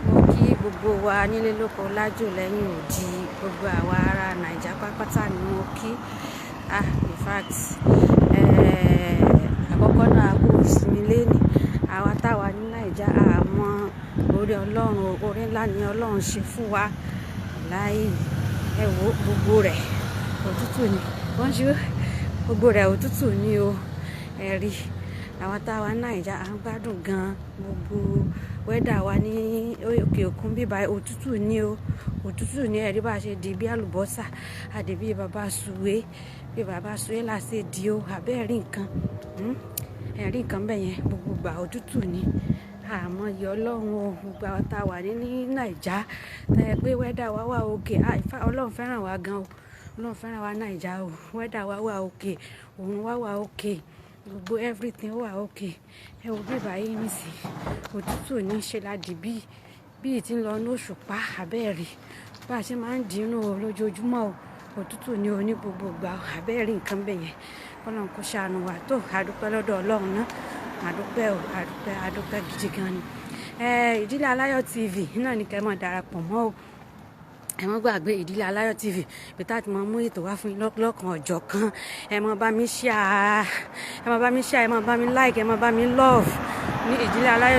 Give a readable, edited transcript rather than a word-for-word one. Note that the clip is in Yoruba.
Mo kí gbogbo wa nílé lóko lájò lẹ́yìn odi, gbogbo àwa ará Naija pátápátá ni mo kí. Ah, in fact, àkọ́kọ́ náà, a kú ìsinmi léèní. Àwa táa wà ní Naija, a mọ oore Ọlọ́run, oore ńlá ni Ọlọ́run ṣe fún wa. Láì, ẹ wo gbogbo rẹ̀, òtútù ni. Bonjour. Gbogbo rẹ̀ òtútù ni o. Ẹ rí, àwa táa wà ní Naija, à ń gbádùn gan. Gbogbo weather wa ní òkè òkun bíba, òtútù ni o. Òtútù ni. Ẹ rí bá ṣe di bí àlùbọ́sà, a dì bí bàbá sùwé, bí bàbá sùwé là ṣe di o. Àbí ẹ rí nǹkan? Hmm? Ẹ rí nǹkan bẹ́ẹ̀ yẹn, gbogbo ìgbà òtútù ni. A mọ iyì Ọlọ́run o. Gbogbo àwa táa wà ní Naija, tó jẹ́ pé weather wa wà okay. Ah, in fact, Ọlọ́run fẹ́ràn wa gan o. Ọlọ́run fẹ́ràn wa Naija o. Weather wa wà okay, òòrùn wa wà okay, gbogbo everything wà okay. Ẹ wo bí báyìí nísìnyí, òtútù ní ṣe la dì bí tí ń lọ ní òṣùpá, àbí ẹ rí. Bá ṣe máa ń dìínú o lójoojúmọ́ o. Òtútù ni o ní gbogbo ìgbà o. Àbí ẹ rí nǹkan bẹ́ẹ̀ yẹn? Ọlọ́run kó ṣàánú wa tó. A dúpẹ́ lọ́dọ̀ Ọlọ́run náà. A dúpẹ́ o, a dúpẹ́, a dúpẹ́ gidi gan ni. Ìdílé Aláyọ̀ TV náà ni kí ẹ máa darapọ̀ mọ́ o. Ẹ má gbàgbé Ìdílé Aláyọ̀ TV, ibi tá a ti máa mú ètò wá fún yín lọ́kàn ọjọ́ kan. Ẹ máa bá mi share, ẹ máa bá mi share, ẹ máa bá mi like, ẹ máa bá mi love ní Ìdílé Aláyọ̀.